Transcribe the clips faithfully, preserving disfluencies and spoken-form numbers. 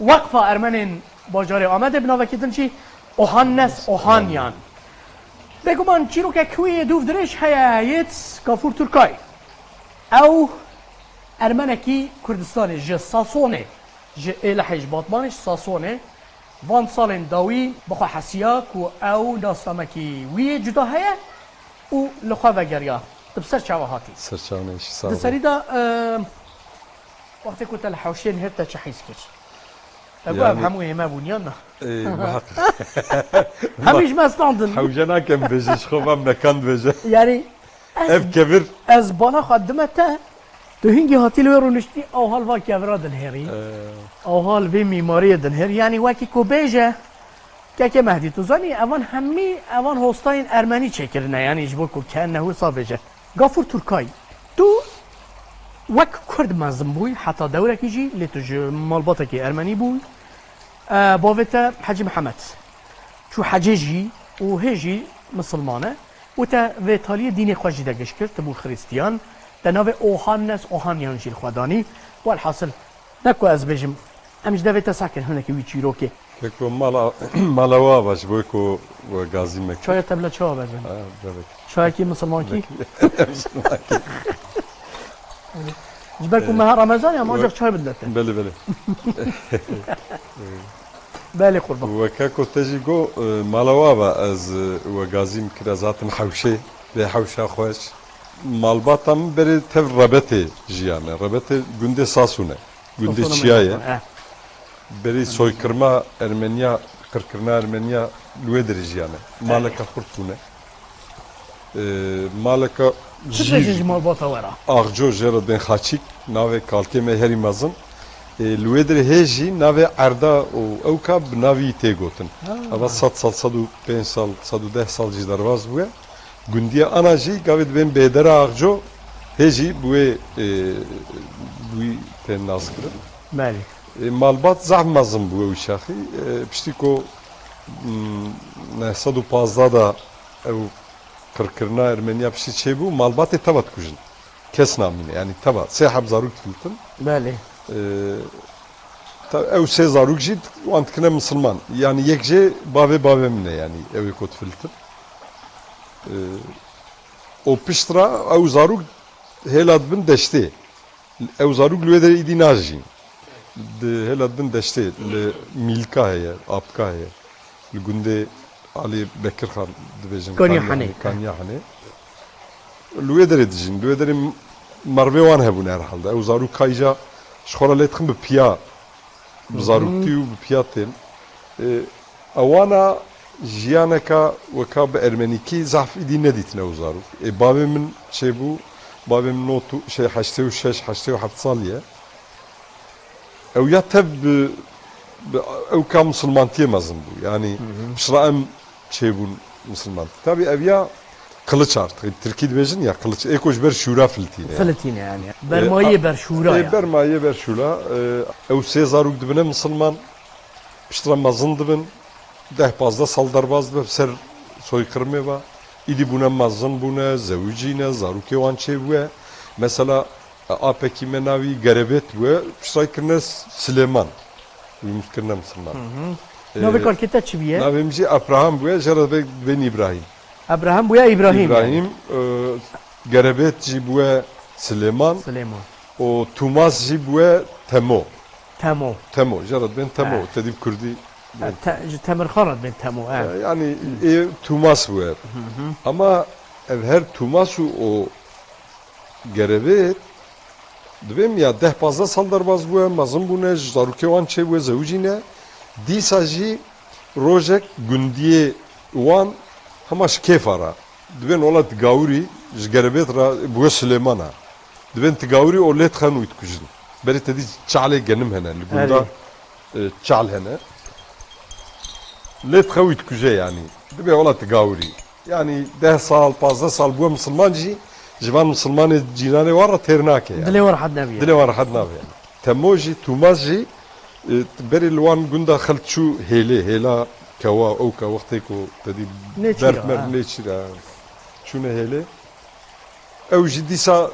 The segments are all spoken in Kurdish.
Weqfa Ermenên bajarê Amedê bi navekî din jî Ohannes Ohanyan. Bêguman çîrokek wî yê dûv dirêj heye yêt Gafûr Turkay. Ew Ermenekî Kurdistanê ji Sasonê, ji Êlihê, ji Batmanê, ji Sasonê, van salên dawî bi xwe hesiya ku ew nasnamekî wî yê cuda heye û li xwe vegeriya. Tu bi ser çawa hatî? Ser çawa neşî, sağ Di ol. serî de, e, wextê ku te li hewşê nihêr te çi hîs kir? Te got ev Yani hemû ê me bûn, yan na? Ê, muhakkak. Hemî ji me standin. Hewce nakem bêje, ji xwe ve mekan bêje. Yani ez, Ev kevir. ez bala xwe dime te, tu hingî hatî li wê rûniştî, ew hal van kevira dinhêrî. Ee. Ew hal vê mîmariyê dinhêrî. Yani wekî ku bêje, Kekê Mehdî, tu zanî, evan hemî, evan hostayên ermenî çêkirine, yanî ji bo ku kenne wisa bêje. Gafûr Turkay, tu wek Kurd mezin bûyî heta dewrekî jî, lê tu ji malbatekî ermenî bûyî. E, bavê te Hecî Mihemed çû hecê jî û hê jî misilman e û te vê taliyê dînê xwe jî de giş kir, tu bû xiristiyan, te navê Ohannes Ohanyan jî li xwe danî. Welhasil, ne ku ez bêjim, em ji devê te seh kirin hinekî wî çîrokê. Keko mala, mala we ava ji bo ku we gazî me kir. Çaya te bila çawa bezin? Ha, bebek. Çayekî misilmankî? Misilmankî. Ji ber ku meha Remezanê em ancak çay bidin te. Belê, belê. Belê qurban. Weke ku te jî got, e, mala we ava ez, e, we gazî me kir, ez hatim hewşê, vê hewşa xweş. Malbata min berê tev Rebetê jiyane. Rebetê gundê Sasûn e. Gundê Sasûn e, Çiya ye. Sasûn, eh. Berî soykirma Ermeniya, qirkirina Ermeniya li wê derê jiyane. Maleke xurt bûne. Ee, maleka Çi jî dibêjin ji malbata we re? Axco jê re bên Xaçîk, navê kalkê me herî mezin. Ee, li wê derê hê jî navê Erda û ewka bi navî tê gotin. Ha. Eva sed sal, sed û pênc sal, sed û deh sal jî derbas bûye. Gundiye Ana jî gavê dibên Bêdera Axco, hê jî bi wê, e, bi wî tên naskirin. Belê. E, malbat zehf mezin bû ew şaxî. E, piştî ku, mm, neh sed û pazdeh de ew qirkirina Ermeniya piştî çêbû, malbatê teva dikujin. Kes namîne, yanî teva. Sê heb zarok difiltin. Belê. E, ta-, ew sê zarok jî wan dikine misilman. Yanî yek jê bavê bavê min e, yanî ew ê ku difiltin. E, û pişt re ew zarok hêla dibin deştê. Ew zarok li wê derê îdî najîn. Di hêla dibin deştê, li Mîlka heye, Apka heye. Li gundê Alî Bekirxan dibêjin Kanya Kanya, Hanê. Kanya Hanê. Li wê derê dijîn. Li wê derê m-, mervê wan hebûn herhalde. Ew zarok ka îca ji xwe re lê dixin bi piya, bi Hı hı. zaroktî û bi piya tên. E, Ewana jiyaneka weka bi ermenîkî zehf îdî nedîtine ew zarok. Ê bavê min çêbû, bavê min not û, şey, heştê û şeş, heştê û heft salî ye. Ew ya tev bi, bi ewka misilmantiyê mezin bû. Yanî Hı hı. piştre em çêbûn misilmantî. Tabî ev ya qiliç artık. Tirkî dibêjin ya qiliç. Ê ku ji ber şûra filtîne. Filtîne yani. E, Bermayê a-, berşûra e, yani. Bermayê berşûra. E, ew sê zarok dibine misilman. Piştre mezin dibin, deh pazdeh sal derbas dibe, ser soykirmê ve. Îdî bûne mezin bûne, zewicîne, zarokê wan çêbûye. Mesela, apekî me navî Gerebêt bûye, piştre kirine S-, Silêman. Wî kirine misilman. Hı hı. Ee, Navê kalkê te çi bûye? Navê min jî Abraham bûye, jê re dibê-, dibên Îbrahîm. Abraham bûye Îbrahîm yani. Îbrahîm, e, Gerebêt jî bûye Silêman. Silêman. Û Tûmas jî bûye Temo. Temo. Temo, jê re dibên Temo, Eh. te dî bi kurdî. Eh, te-, ji Temirxan re dibên Temo, eh. Eh, yanî, ê Tûmas bûye. Hı hı. Ama ev her Tûmas û o Gerebêt, dibêm ya deh pazdeh sal derbas bûye, mezin bûne, ji zarokê wan çêbûye, zewicîne. Dîsa jî rojek gundiyê wan hema ji kêfa re. Dibên ola Tigawirî, ji Gerebêt re bûye Silêmana. Dibên Tigawirî û lê dixen wî dikujin. Berê te dî çalê genim hene li gunda, Erê. e, çal hene. Lê dixe wî dikuje yanî. Dibê ola Tigawirî. Yanî deh sal, pazdeh sal bûye misilman jî, ji van misilmanê cîranê wan re têr nake yanî. Dilê wan rehet nebûye. Dilê wan rehet nabe yanî. Temo jî, Tûmas jî, e, berê li wan gunda xelk çû hêlê, hêla kewa, ewka wextê ku te dî Nêçîra, berf merf ha. nêçîra, çûne hêlê. Ew jî dîsa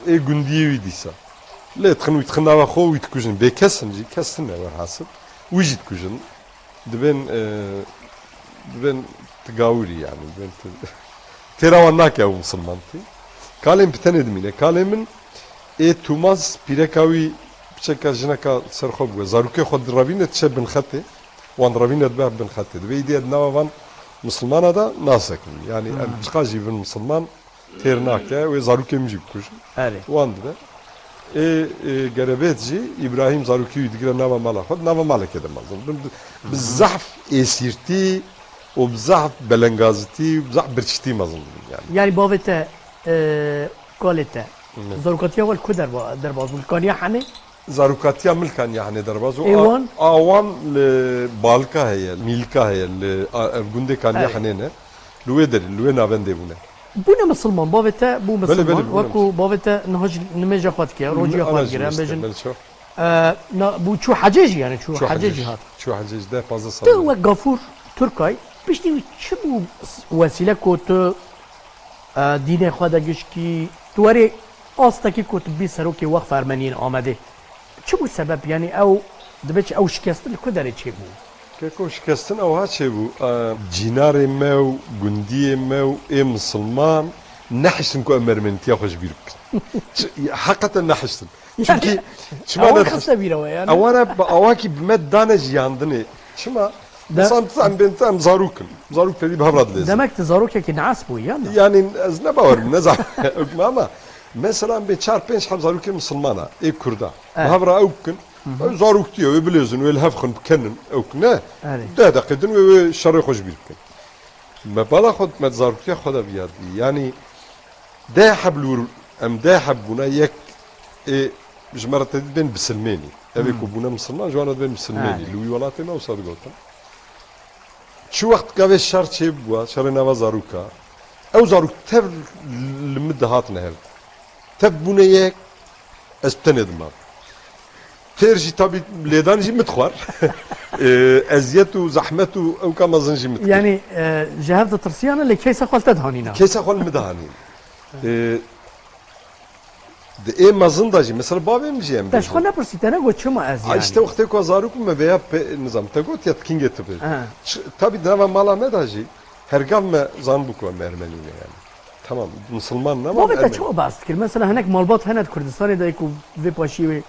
ê gundiyê wî dîsa. Lê dixin wî dixin nava xwe wî dikujin. Bê kes in jî, kes tune werhasil. Wî jî dikujin. Dibên, e, dibên ti gawirî yani. Dibên ti-, têra wan nake ew misilman tê. Kalên bi tenê dimîne. Kalê min ê Tûmaz pîreka wî piçeka jineka ser xwe bûye. Zarokê xwe direvîne diçe bin xetê. Wan direvîne dibe bin xetê. Dibe îdî ez nava van misilmana da nasekim. Yani em çiqa jî bin misilman têr nake, wê zarokê min jî bikujin. Erê. Wan dibe. Ê, ê, gerebêt jî Îbrahîm zarokî wî digire nava mala xwe, nava malekê de mezin. Bi, bi zehf êsîrtî û bi zehf belengazitî û bi zehf birçîtî mezin dibin yani. Yani bavê te, e, kalê te. Ne. Zarokatiya we li ku derba-, derbas bû? Li Kaniya Henê? Zarokatiya min li Kaniya Henê derbas bû. Ê wan? A, a wan li Balika heye, Mîlika heye, li, a, ev gundê Kaniya Henê ne. Li wê derê, li wê navendê bûne. Bûne misilman, bavê te bû misilman, belê, bûne wekû misilman. Bavê te niha jî nimêja xwe dike, rojiya xwe digire, em bêjin. Belê, ço. E, na, bû çû hecê jî, yani çû hecê jî hat. Çû hecê jî, deh pazdeh sal. Tu wek Gafûr Turkay, piştî wî çi bû wesîle ku tu, e, dînê xwe de gişkî, tu werê astekî ku tu bî serokê Weqf Ermeniyên Amedê? Çi bû sebeb? Yani ew dibe çi, ew şikestin li ku derê çêbû? Keko şikestin ew ha çêbû. E, cînarê me û gundiyê me û ê misilman nehiştin ku em ermenîtiya xwe ji bîr bikin. Çi, heqeten nehiştin. Çünkü çima ewan ne xiste bîra we yani? Ewana bi awakî bi me dane jiyandinê. Çima? De- Insan tu em bên tu em zarok in. Zarok tevî bi hev re dilêzin. Demek tu zarokekî neas bûyî ya ne? Yani ez ne bawerim, ne zar-, ama mesela em bê çar pênc heb zarokê misilmana, ê Kurda. Eh. Bi hev re ew bikin. Ew zaroktiye, wê bilêzin, wê li hev xin bikenin, ew ne. Erê. Deh deqê din wê, wê şerê xwe ji bîr bikin. Me bala xwe, me zaroktiya xwe de biyardî. Yani, Deh heb li wir, em deh heb bûne, yek ê ji me re tedî bên bisilmênî. Ev ê ku bûne misilman, ji wan re dibên bisilmênî. Li wî welatê me wisa digotin. Çi wext gavê şer çêbûwa, şerê nava zaroka, ew zarok tev li min dihatine hev. Tev bûne yek, ez bi tenê dimam. Têr jî tabî lêdan jî min dixwar. Ee, eziyet û zehmet û ewka mezin jî min dikir. Yani, e, ji hev ditirsiyane lê keysa xwe li te dihanîna. Keysa xwe li min dihanîn. Ee, di ê mezin de jî, mesela bavê min jî em Te ji xwe nepirsî, te negot çima ez yani? Ay işte wextê ku zarok me veya pe-, nizam, te got ya tikingê tu bê. Aha. Ç-, tabî di nava mala me de jî her gav me zanibû ku em ermenî ne yani. Tamam, misilman ne? Bavê te çawa behs dikir? Mesela hinek malbat hene di Kurdistanê de ku vê paşiyê wê,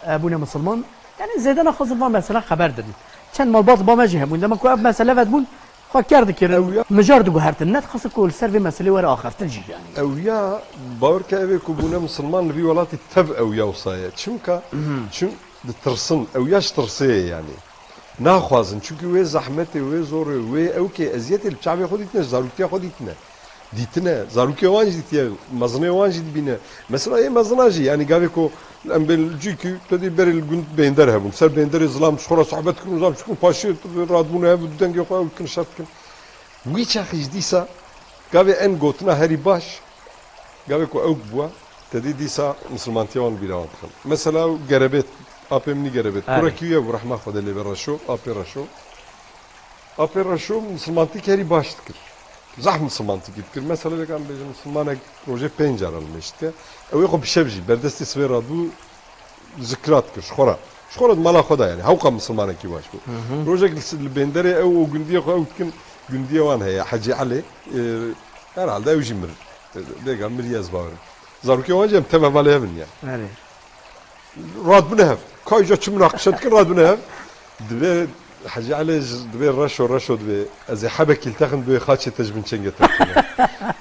e, bûne misilman. Yani zêde naxwazin van mesela xeber didin. Çend malbat ba me jî hebûn. Dema ku ev mesele vedibûn, xwe ker dikirin. Ew ya. Mijar diguhertin. Nedixwastin ku li ser vê meselê were axaftin jî yani. Ew ya, bawer ke ev ê ku bûne misilman li vî welatî tev ew ya wisa ye. Çimka, çim ditirsin. Ew ya ji tirsê ye yani. Naxwazin, çunkî wê zehmetê, wê zorê, wê ewkê eziyetê li çavê xwe dîtine, ji zaroktiya xwe dîtine. Dîtine, zarokê wan jî dîtiye, mezinê wan jî dibîne. Mesela ê mezina jî, yanî gavê ku em bên li cîkî, te dî berê li gund bênder hebûn. Ser bênderê zilam ji xwe re sohbet kirin, zilam çikin paşê radibûn hev û dengê xwe ew dikin, şer dikin. Wî çaxî ji dîsa gavê en gotina herî baş, gavê ku ew bûa, te dî dîsa misilmantiya wan bîra wan dixin. Mesela ew Gerebêt, apê min î Gerebêt. Erê. Kurekî wî ye bû, rehma Xwedê lê be, Reşo, apê Reşo. Apê Reşo misilmantîk herî baş dikir. Zehf misilmantîkî dikir. Mesela vêka em bêjin misilmanek rojê pênc cara nimêj dike. Ew ê xwe bi şev jî, berdestî sibê radibû, zikra dikir, ji xwe re. Ji xwe re di mala xwe de yani. Hewqa misilmanekî baş bû. Hı hı. Rojek li, li bênderê ew û gundiyê xwe ew dikin, gundiyê wan heye, Hecî Elê. E, herhalde ew jî mir. E, vêga mirî ez bawerim. Zarokê wan jî em teva malê hev in ya. Erê. Radibûne hev. Ka îca çi minaqişe dikin, radibûne hev. Dibê Hecî Elê ji, dibê Reşo, Reşo dibê, ez ê hebekî li te xin, dibê xaçê te ji bin çengê te bikine.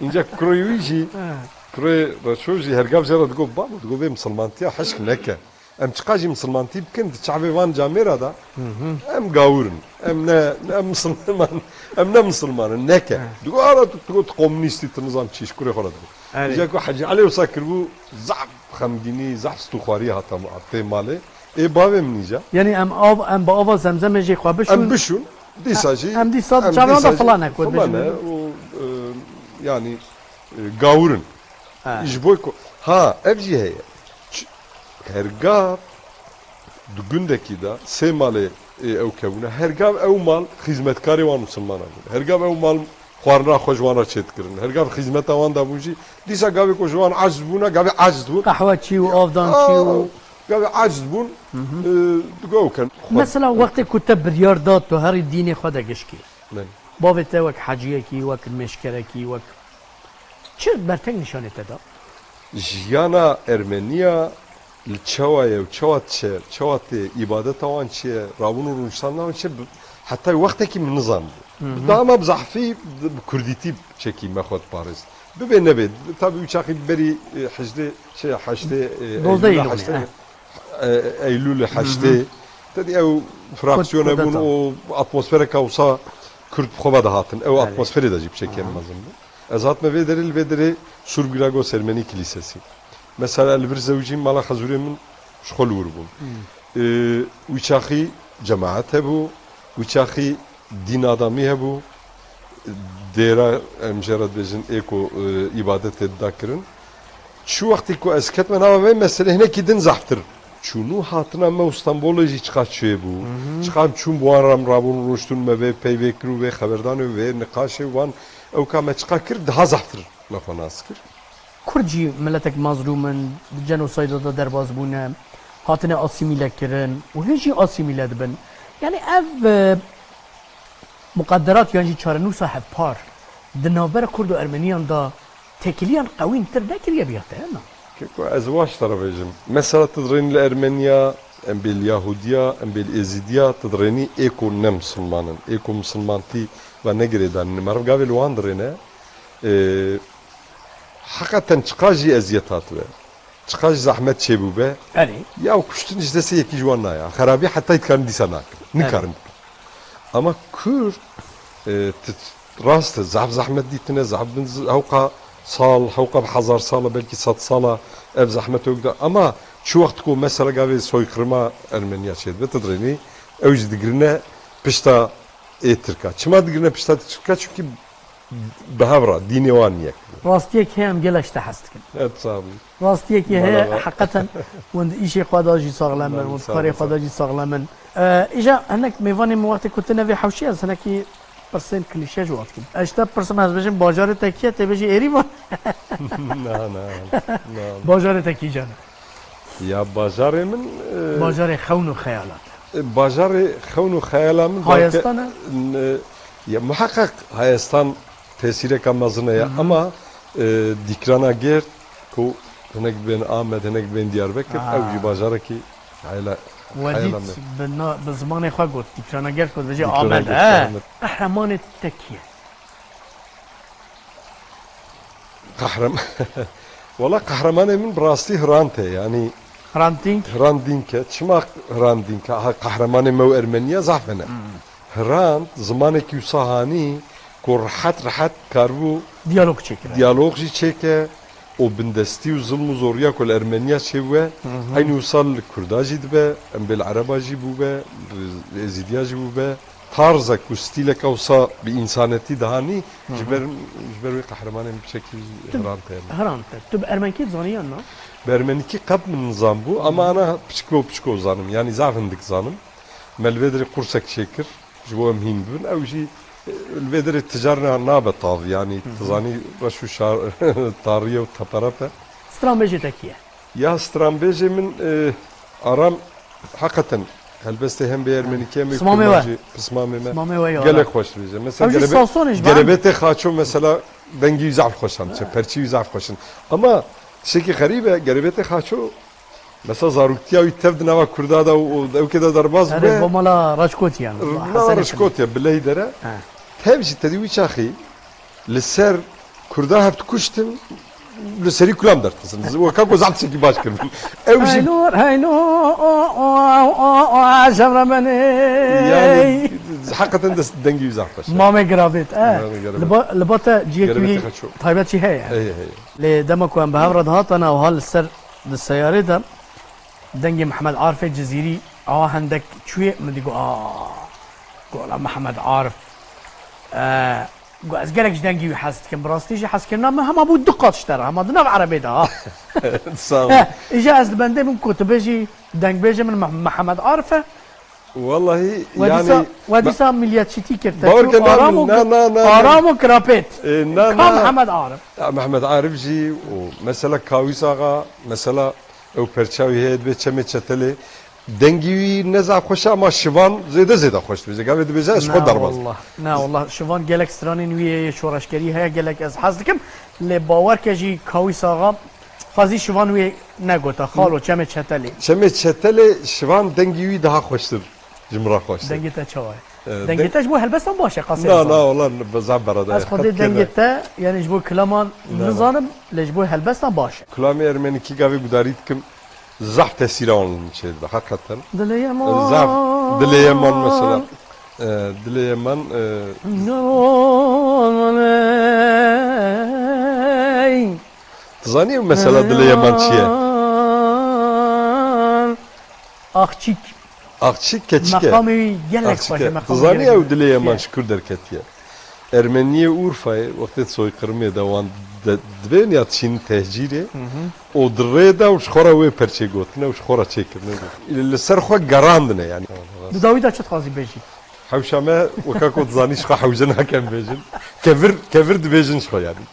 Înca kurê wî jî, Ha. kurê Reşo jî hergav jê re digot, babo, digot, vê misilmantiya hişk neke. Em çiqa jî misilmantî bikin, di çavê van camêra de, Hı hı. em gawir in. Em ne, em misilman, em ne misilman in, neke. Ha. Digot, ara tu, tu, tu komûnîstî, tu nizam çi, ji kurê xwe re digot. Erê. Îca ku Hecî Elê wisa kiribû, zaf xemgînî, zaf stûxwarî hata, hatê malê. Ê bavê min îca. Yani em av, em bi ava Zemzemê jê xwe bişûn. Em bişûn. Dîsa jî Em dîsa em çavan da dîsa jî filane ku filane dibêjin. û, e, yani, e, gawir in. Ha. Ji bo ku, ha, ev jî heye. Ç-, hergav di gundekî de sê malê, e, ew kevûne. Hergav ew mal xîzmetkarê wan misilmanan bûn. Hergav ew mal xwarina xwe ji wan re çêdikirin. Hergav xîzmeta wan dabûn jî. Dîsa gavê ku ji wan aciz bûne, gavê aciz bû. Qehwe çî û avdan çî û Aa, Gavê aciz bûn, e, digo ew ken. Xwe Mesela wextê ku te biryar da tu herî dînê xwe de giş kî. Belê. Bavê te wek heciyekî, wek mêşkerekî, wek çi bertek nîşanê te da? Jiyana Ermeniya li çawa ye û çawa diçe, çawa tê, îbadeta wan çi ye, rabûn û rûniştana wan çi ye, bi-, heta wextekî min nizanibû. Hı hı. Dama bi zehfî, bi kurdîtî çekî me xwe diparêst. Bibe nebe, tabî wî çaxî berî, e, hejdê, şey, heştê, e, Dozdeh Eylûlê, Eylûlê, heştê, he. e, Eylûlê Hı hı. heştê. Tedî ew fraksiyone Kod-, bûn kodeta. û atmosfereka wisa kurd bi xwe ve dihatin. Ew Belê. atmosferê de jî bi çekên Aha. mezin bû. Ez hatime vê derê, li vê derê Sûrbîra Gos Ermenî Kilîsesî. Mesela li vir zewicî mala xezûrê min ji xwe li wir bûn. Hmm. Ee, wî çaxî cemaet hebû, wî çaxî dîn adamî hebû. Dêra em jê re dibêjin ê ku, e, îbadetê dida kirin. Çi wextî ku ez ketime nava vê meselê hinekî din zehftir. Çûn û hatina me û Stenbolê jî çiqas çêbû. Hı hı. Çiqas çûn bi wan re em rabûn rûniştûn me vê peyvê kir û vê xeberdanê û vê niqaşê wan ew ka me çiqa kir daha zehftir me xwe nas kir. Kurd jî miletek mazlûm in, di cenosayda de derbas bûne, hatine asîmîle kirin û hê jî asîmîle dibin. Yanî ev, e, muqederat yan jî çarenûsa hevpar di navbera Kurd û Ermeniyan de têkiliyan qewîntir nekiriye biya te, na? Keko, ez waş te re bêjim. Mesela tu dirênî li Ermeniya, em bê li Yahudiya, em bê li Êzîdiya, tu dirênî ê ku ne misilman in, ê ku misilmantî ve ne girêdan in. Meriv gavê li wan dirêne, e, heqeten çiqa jî eziyet hatibe. Çiqa jî zehmet çêbûbe. Erê. Ya û kuştin ji destê yekî ji wan naya. Xerabî heta dikarin dîsa nakin. Erê. Nikarin. Ama Kurd, e, ti-, rast e, zehf zehmet dîtine, zehf bin z-, hewqa sal, hewqa bi hezar sala, belkî sed sala ev zehmet wek de. Ama çi wext ku mesela gavê soykırıma Ermeniya çêdibe, tu dirênî, ew jî digirine pişta ê Tirka. Çima digirine pişta Tirka? Çünkü bi hev re dînê wan yek. Rastiyek heye em gelek ji te hez dikin. Evet, sağ olun. Rastiyekî heye, Merhaba. Heqeten hûn di îşê xwe de jî saxlem in, Merhaba, hûn di sağ karê olun, xwe sağ de olun. Jî saxlem in. E, îja hinek mêvanê min wextê ku tune vê hewşê ez hinekî pirsên klîşe ji we dikim. Ez ji te pirsim, ez bêjim bajarê te kî ye, tê bêjî Êrîvan. Na, na, na. Bajarê te kîjan e? Ya bajarê min, e, Bajarê xewn û xeyalat. E, bajarê xewn û xeyala min Hayestan e? N-, ya muheqeq Hayestan tesîreka mezin heye, Hı hı. Ama, e, Dîkrana Gêrd ku hinek bên Amed, hinek bên Diyarbekir, Ha. Ew jî bajarekî heyla, Wedît heyla me. Bi na-, bi zimanê xwe got, Dîkrana Gêrd got, dibêje Dîkrana Amed, Gêrd, he. Amed. Qehremanê te kî ye? Qehrem-, Wala qehremanê min bi rastî Hrant e, yanî Hrant Dînk. Hrant Dînk e. Çima Hrant Dînk e? Ha, qehremanê me û Ermeniya zaf hene. Hmm. Hrant zimanekî wisa hanî ku rehet rehet karibû Diyalog çêkire. Diyalog jî çêke û bindestî û zilm û zoriya ku li Ermeniya çêbûye, Hı hı. eynî wisa li Kurda jî dibe, em bê li Ereba jî bûbe, li Êzîdiya jî bûbe. Tarzek û stîleka wisa bi însanetî dihanî, Hı hı. ji ber, ji ber wê qehremanên bi şekil Hrant heye. Hrant e. Tu bi ermenkî dizanî yan na? Bi ermenikî qet min nizanbû, ama ana piçiko piçiko zanim. Yanî zaf hindik zanim. Me li vê derê qursek çêkir, ji bo em hîn bibin. Ew jî, e, li vê derê ticar na-, nabe tav. Yanî Hı hı. tu zanî reş û şar-, tariye û teperepe. Stranbêjê te kî ye? Ya stranbêjê min, e, Aram, heqeten helbestê hem bê ermenîkê em ê Pismamê we. Kurmancî, pismamê me. Pismamê we ya Gelek Aram. Xweş dibêje. Mesela Ew jî gerebe-, Sasonê ji van. Gerebêtê Xaço mesela dengî wî zaf xweş e, Ha. perçî wî zaf xweş in. Ama tiştekî xerîb e, gerebêtê Xaço mesela zaroktiya wî tev di nava Kurda de û, û ew kê de derbas Erê, bûye. Bo mala Raşkotî yani. Nava Hesenê Raşkotî, biley dere. Ha. Tev jî tedî wî çaxî li ser Kurda hev dikuştin, li serî kulam derxistin. Weka ku zaf tiştekî baş kiribin. Ew jî Heynor, heynor, o, o, o, o, o, Şevremenê. Yani, heqeten dest dengî wî zaf xweş e. Mamê Girabêt, e. Mamê Girabêt. Li ba-, li ba te ciyekî Girabêtê wî xwe çû. Taybetî heye. Heye, heye. Lê dema ku em bi hev re dihatin, ew hal li ser di seyarê de dengê Mihemed Arifê Cizîrî a hendek çûyê, min dî got, "Aa, gola Mihemed Arif." E, Got, "Ez gelek ji dengî wî hez dikim." Bi rastî jî hezkirina min hema bû du qat ji te re, hema di nav erebê de ha. Sağ ol. Heh, îja ez li bendê bûm ku tu bêjî dengbêjê min Meh-, Mihemed Arif e. Wallahî, We dîsa, yani, we dîsa milliyetçîtî kir. Te bawer çû ke, na, aram û na, na, na, na. Aram û kirapêt. E, na, Ka na. Mihemed Arif? Ya, Mihemed Arif jî û mesela Kawîs Axa, mesela Ew perça wî heye dibê Çemê Çetelê. Dengî wî ne zaf xweş e ama Şivan zêde zêde xweş dibêje. Gavê dibêje ez xwe derbaz. Na wallah. Şivan gelek stranên wî heye şoreşgerî heye gelek ez hez dikim. Lê bawer ke jî Kawîs Axa xwezî Şivan wê negota. Xalo Çemê Çetelê. Çemê Çetelê Şivan dengî wî daha xweştir. Ji min re xweştir. Dengê te çawa ye? Dengê te ji bo helbestan baş e qasê. Na na wala zaf berada. Ez xwedê dengê te yani ji bo kilaman nizanim lê ji bo helbestan baş e. Kulamê ermenikî gavê gudarî dikim. Zaf tesîra wan li min çêdibe heqeten. Dilê yeman. Zaf dilê yeman mesela. E, dilê yeman. E, tu zanî ew mesela dilê yeman çi ye? Axçîk. Axçîk keçik e. Meqamê wî gelek xweş e. Tu zanî ew dilê yeman ji kur derketiye? Ermeniyê Urfayê wextê soykirimê de wan dibên ya diçînin tehcîrê û di rê de û ji xwe re wê perçê gotine û ji xwe re çêkirine. Li ser xwe gerandine yani. Di dawî de çi dixwazî bêjî? Hewşa me weka ku dizanî ji xwe hewce nakem bêjin. Kevir, kevir dibêjin ji xwe yani.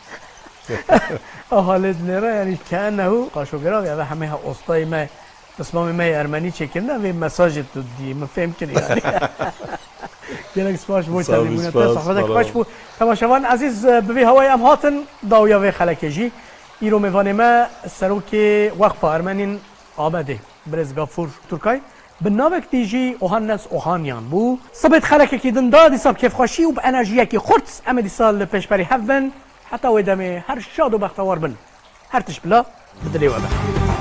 Ew halê dinêre yani keenehu qaşogera ya ve hemê ha ostayê me Pismamê me yê ermenî çêkirine vê mesajê tu didî, min fêm kir yanî. Gelek spas ji bo tevlîbûna te, sexretek xweş bû. Temaşevan ezîz, bi vê hawayê em hatin dawiya vê xelekê jî. Îro mêvanê me serokê Weqfa Ermenîn Amedê, birêz Gafûr Turkay, bi navek dî jî Ohannes Ohanyan bû. Sibêt xelekekî din da dîsa bi kêfxweşî û bi enerjiyekî xurt em ê dîsa li pêşberî hev bin. Heta wê demê her şad û bextewar bin. Her tişt bila bi dilê we be.